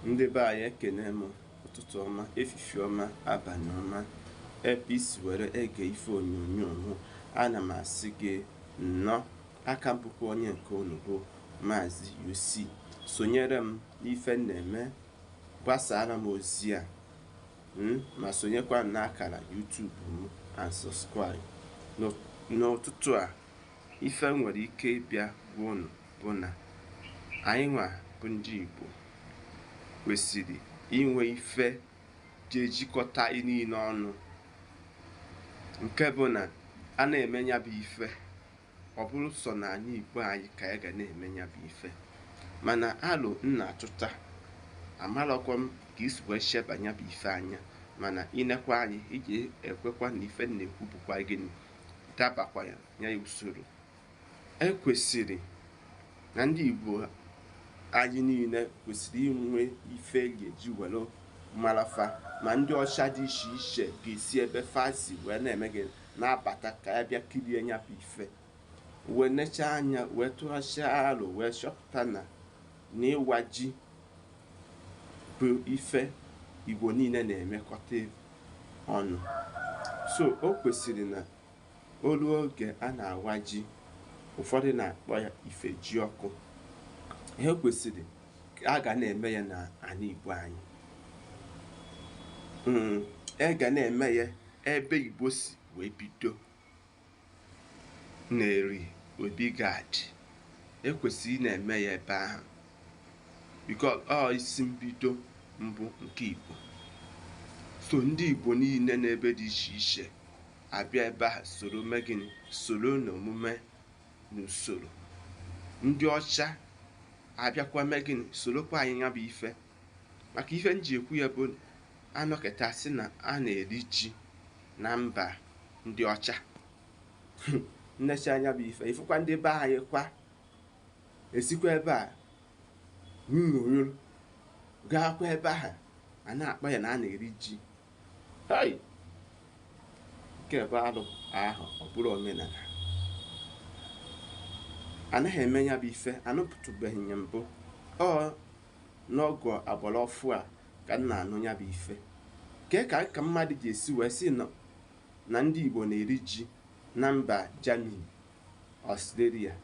Ndị be anyị, ekene m. Ụtụtụ ọma, efifie ọma, abalị ọma, ebe isi were ege ife onyonyo mụ. Ana m asị gị nnọọ. Aka m bụkwa onye nke unu bụ Maazị UC. Sonyere m n'ife m na-eme, gbasara m ozi a, ma sonyekwa m n'akara YouTube m and subscribe. N'ụtụtụ a, ife m nwere ike ịbịa gwa unu bụ na anyị nwa bụ ndị Igbo kwesịrị inwe ife ji ejikọta anyị niile ọnụ, nke bụ na a na-eme ya bụ ife, ọ bụrụ sọ na anyị Igbo anyị ka anyị ga na-eme ya bụ ife. Mana alụ m na-atụta, amarọkwa m ka isi wee sheba ya bụ ife anya, mana inekwa anyị iji ekwekwa na ife m na-ekwu bụkwa gịnị dabakwa ya ya usoro ekwesịrị na ndị Igbo anyị niile kwesịrị inwe ife ga-eji were marafa, ma ndị ọcha dị iche iche ga-esi ebe fa si wee na-eme gị na-abata ka ya bịa kirie ya bụ ife, wee nechaa anya, wee tụghachịa alo, wee chọpụta na ịwa ji bụ ife Igbo niile na-emekọta ọnụ. So o kwesịrị na olu oge a na-awa ji, ụfọdụ na-akpọ ya ife ji ọkụ, ihe kwesịrị a ga na-eme ya n'ala Igbo anyị. E ga na-eme ya ebe Igbo si wee bido na-eri Obi Gad. Ekwesịrị ị na-eme ya ebe ahụ because ọ isi mbido mbụ nke Igbo. So ndị Igbo niile n'ebe dị iche iche abịa ebe ahụ soro mee gịnị? Soro n'omume n'usoro. Ndị ọcha abịakwa mee gịnị? Sorokwa anyị ya bụ ife. Maka ife m ji ekwu ya bụ anọkịta sị na a na-eri ji na mba ndị ọcha, nnecha anya bụ ife, ifụkwa ndị be anyị kwa esikwa ebe a nṅụrụ gaakwa ebe ahụ a na-akpọ ya na a na-eri ji. Hei, nke bụ arụ ahụ, ọ bụrụ omenala anaghị eme ya bụ ife, anụpụtụbeghị ya mbụ. Ọ n'ọgụ agbara ọfụ a ka m na-anụ ya bụ ife. Kee ka mmadụ ga-esi wee sị na ndị Igbo na-eri ji na mba Germany, Australia,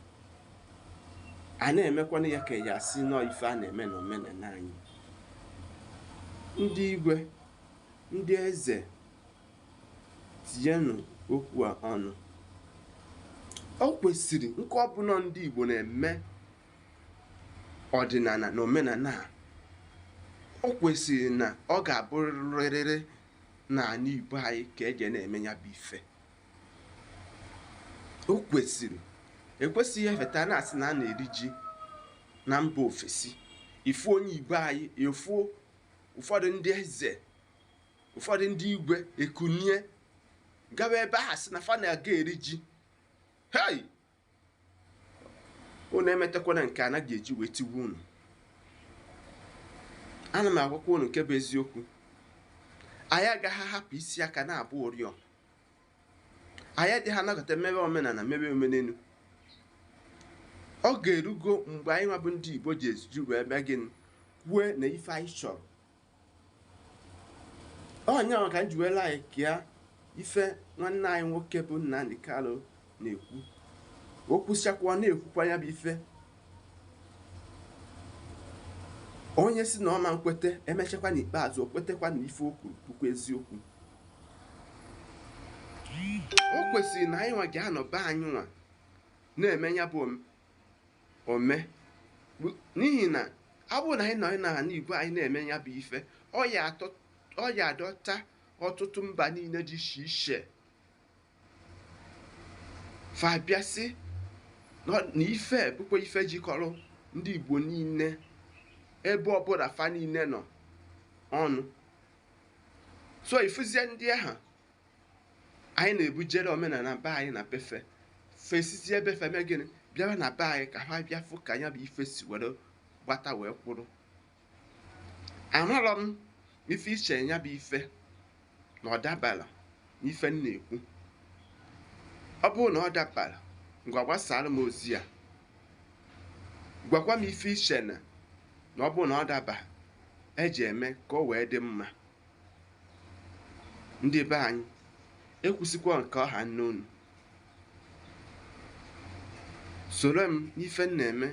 a na-emekwana ya ka ya si nọọ ife a na-eme n'omenala anyị? Ndị igwe, ndị eze, tinyenụ okwu a ọnụ. O kwesịrị nke ọbụla ndị Igbo na-eme ọdịnala na omenala a, o kwesịrị na ọ ga-abụrịrị n'ala Igbo anyị ka eji na-eme ya bụ ife. O kwesịrị ekwesịghị efeta na-asị na a na-eri ji na mba ofesi. Ifu onye Igbo anyị, efu ụfọdụ ndị eze, ụfọdụ ndị igwe ekunie gawa ebe ahụ sị na fa na-aga eri ji. Hei, unu emetakwana nke anaghị eji wee tigbu unu. Ana m agwakwa unu nke bụ eziokwu, anyị agaghị ahapụ isi aka na-abụ ụrịọ. Anyị adịghị anakọta mebe omenala, mebe omenelu. Ọ ga-erugo mgbe anyị nwa bụ ndị Igbo ji eji wee mee gịnị? Kwue na ife anyị chọrọ. Onye ka m ji wee like ya, ife nwanne anyị nwoke bụ Nnamdi Kanu na-ekwu, o kwụsịakwa na-ekwukwa ya bụ ife. Onye si na ọma nkwete, emechakwa n'ikpeazụ o kwetekwa na ife o kwuru bụkwa eziokwu. O kwesịrị na anyị nwa ga-anọ be anyị nwa na-eme ya bụ ome, n'ihi na ọ bụrụ na anyị nọ n'ala Igbo anyị na-eme ya bụ ife, ọ ya adọta ọtụtụ mba niile dị iche iche fa bịasị na ife bụkwa ife jikọrọ ndị Igbo niile ebe ọbụla fa niile nọ ọnụ. So ifuzie ndị ahụ anyị na-ebujere omenala be anyị na befe fesizie befe mee gịnị? Bịara na be anyị ka ha bịa fụ ka ya bụ ife si were gbata wee kwụrụ. Amarọ m ife iche ya bụ ife na ọ dabara n'ife m na-ekwu. Ọ bụrụ na ọ dabara, ngwa gbasara m ozi a, gwakwa m ife iche na ọ bụrụ na ọ daba. Eji eme ka o wee dị mma. Ndị be anyị, ekwusịkwa nke ọha n'onu. Soro m n'ife m na-eme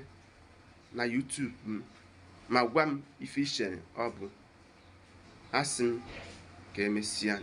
na YouTube m ma gwa m ife i chere ọ bụ. Asị m ka emesịa.